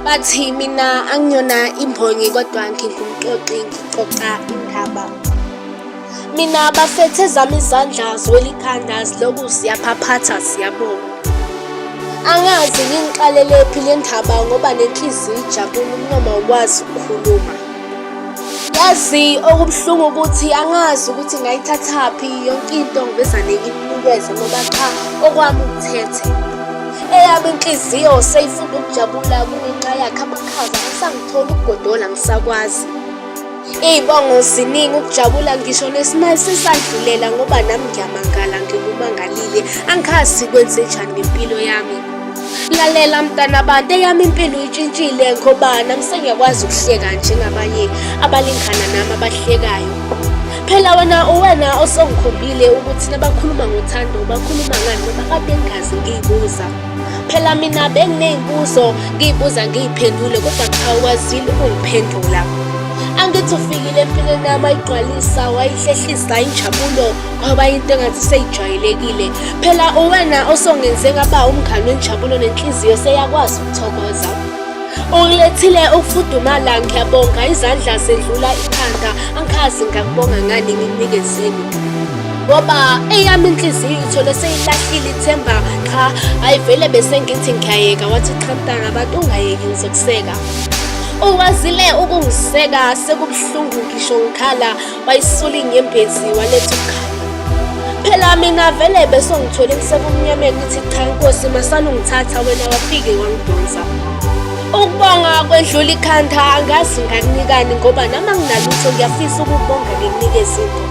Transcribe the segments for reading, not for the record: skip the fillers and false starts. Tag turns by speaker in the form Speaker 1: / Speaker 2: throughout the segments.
Speaker 1: Bathi mina angiyona imbongi kodwa ngingumxoxi ngixoxa indaba. Mina bafethe ezami izandla ziwela ikhanda ziloku ziyaphaphatha ziyabonga. Angazi ngingiqalelephi le ndaba ngoba nenhliziyo ijabula umlomo awukwazi ukukhuluma. Yazi okubuhlungu ukuthi angazi ukuthi ngayithathaphi yonke into ngivezane ngimnikeze ngoba cha okwami ukuthethe. Eyami inhliziyo seyifunda ukujabula kungenxa yakhe amakhaza angisangitholi ukugodola ngisakwazi. Iy'bongo ziningi ukujabula ngisho nesimali sesadlulela ngoba nami ngiyamangala ngikumangalile angikhazi kwenzenjani ngempilo yami. Lalela mntana bantu eyami impilo itshintshile ngoba nami sengiyakwazi ukuhleka njengabanye abalingana nami abahlekayo. Phela wena uwena osongikhombile ukuthi nabakhuluma ngothando bakhuluma ngani ngoba kade ngingazi ngiyibuza. Phela mina benginey'mbuzo ngiyibuza ngiyiphendule kodwa cha ukwazile ukungiphendula. Angithi ufikile empilweni yami wayigcwalisa wayihlehlisa injabulo kwaba into engathi seyijwayelekile. Phela uwena osongenze ngaba umngani wenjabulo nenhliziyo seyakwazi ukuthokoza. Ungilethile ukufudumala ngiyabonga izandla zedlula ikhanda angikhazi ngakubonga ngani ngikunikezeni ngoba eyami inhliziyo ithole seyilahlile ithemba cha ayivele bese ngithi ngiyayeka wathi cha mntana abantu ungayeki ngizokuseka ukwazile ukungiseka sekubuhlungu ngisho ngikhala wayisula inyembezi waletha ukukhanya phela mina vele bese ngithole ngisebumnyameni ngithi cha nkosi masana ungithatha wena wafike wangidonsa ukubonga kwedlula ikhanda angazi ngakunikani ngoba nami anginalutho ngiyafisa ukubonga ngikunikeze into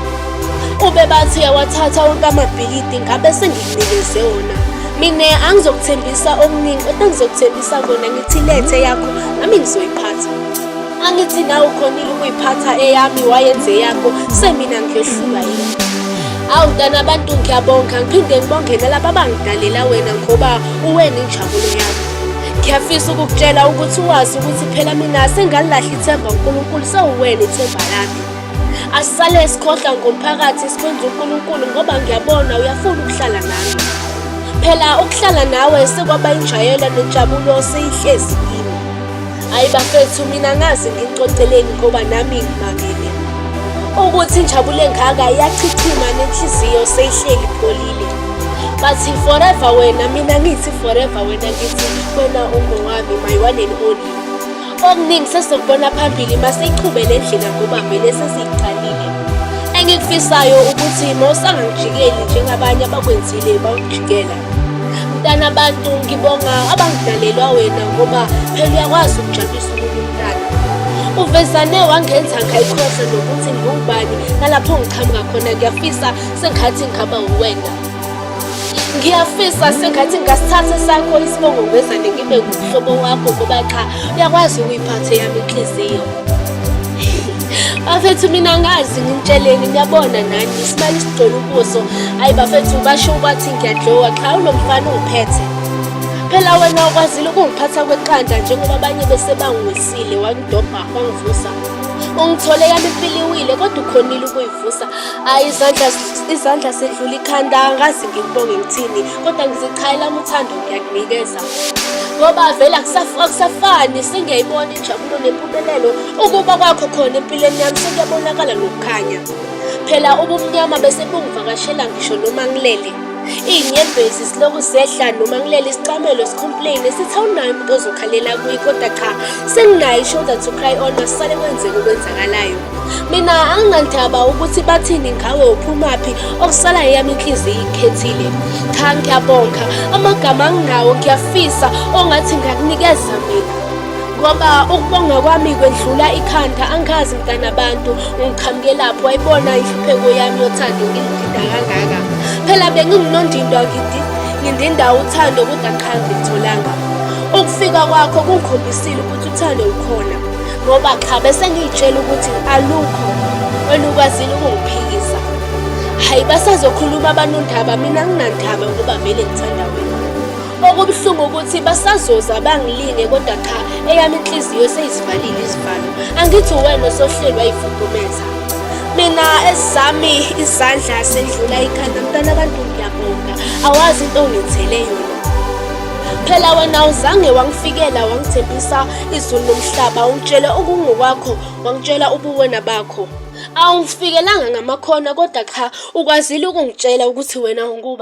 Speaker 1: ube bathi uyawathatha wonke amabhilidi ngabe sengikunikeze wona mina angizokuthembisa okuningi kodwa ngizokuthembisa kona ngithi lethe yakho nami ngizoyiphatha Angithi nawe ukhonile ukuyiphatha eyami wayenze eyakho semina ngiyohlulwa yini? Awu mntana abantu ngiyabonga ngiphinde ngibonge nalaba abangidalela wena ngoba uwena injabulo yami. Ngiyafisa ukukutshela ukuthi wazi ukuthi phela mina sengalilahla ithemba uNkulunkulu sewuwena ithemba lami. Asisale sikhohlwa ngomphakathi sikhonza uNkulunkulu ngoba ngiyabona uyafuna ukuhlala nami. Phela ukuhlala nawe sekwaba injwayelo nenjabulo seyihlezi kimi. Hayi bafethu mina ngazi ngixoxeleni ngoba nami ngimangele. Ukuthi injabulo engaka iyachichima nenhliziyo seyihleli pholile. Bathi forever wena mina ngithi forever wena ngithi wena ungowami my one and only. Okuningi sesizokubona phambili masiyiqhube le ndlela ngoba vele sesiyiqalile. Engikufisayo ukuthi mawusangangijikeli njengabanye abakwenzile bawujikela. Mntana abantu ngibonga abangidalelwa wena ngoba phela uyakwazi ukujabulisa omunye umntana. Uvezane wangenza ngayikhohlwa nokuthi ngiwubani nalapho ngiqhamuka khona ngiyafisa sengathi ngingaba uwena. Ngiyafisa sengathi ngingasithatha sakho isibongo ngvezane ngibe ngumhlobo wakho ngoba cha uyakwazi ukuyiphatha eyami inhliziyo. Bafethu mina ngazi ngimtsheleni niyabona nani isimali sigcwele ubuso hayi bafethu basho kwathi ngiyadlowa cha ulo mfana ungiphethe phela wena ukwazile ukungiphatha kweqanda njengoba abanye bese bangiwisile wangidobha wangivusa ungithole yami impilo iwile kodwa ukhonile ukuyivusa hayi izandla izandla sedlula ikhanda angazi ngikubonge ngithini kodwa ngizichayela uthando ngiyakunikeza ngoba vele akusafani sengiyayibona injabulo nempumelelo ukuba kwakho khona empilweni yami sekuyabonakala nokukhanya phela ubumnyama bese bungivakashela ngisho noma ngilele iy'nyembezi zilokhu zehla noma ngilele isicamelo sicomplaine sithi awunayo umuntu ozokhalela kuyi kodwa cha senginayo i-shoulder to cry on masisale kwenzeka okwenzakalayo Mina anginandaba ukuthi bathini ngawe uphumaphi okusala eyami inhliziyo ikhethile. Cha ngiyabonga amagama anginawo ngiyafisa ongathi ngakunikeza mina. Ngoba ukubonga kwami kwedlula ikhanda angazi mntanabantu ngiqhamukelaphi wayibona inhlupheko yami yothando ngilidinda kangaka. Phela bengingunondindwa ngindinda uthando kodwa cha ngilitholanga. Ukufika kwakho kungikhombisile ukuthi uthando lukhona. Ngoba cha bese ngiyitshela ukuthi alukho wena ukwazile ukungiphikisa. Hayi basazokhuluma abanondaba mina nginandaba ngoba vele ngithanda wena. Okubuhlungu ukuthi basazoza bangilinge kodwa cha eyami inhliziyo seyizivalile izivalo. Angithi uwena osohleli wayifudumeza. Mina ezami izandla sendlula ikhanda mntana abantu ngiyabonga awazi into ongenzele yona. Phela wena awuzange wangifikela wangithembisa izulu nomhlaba, ungitshele okungokwakho, wangitshela ubuwena bakho. Awungifikelanga ngamakhona kodwa cha ukwazile ukungitshela ukuthi wena unguba.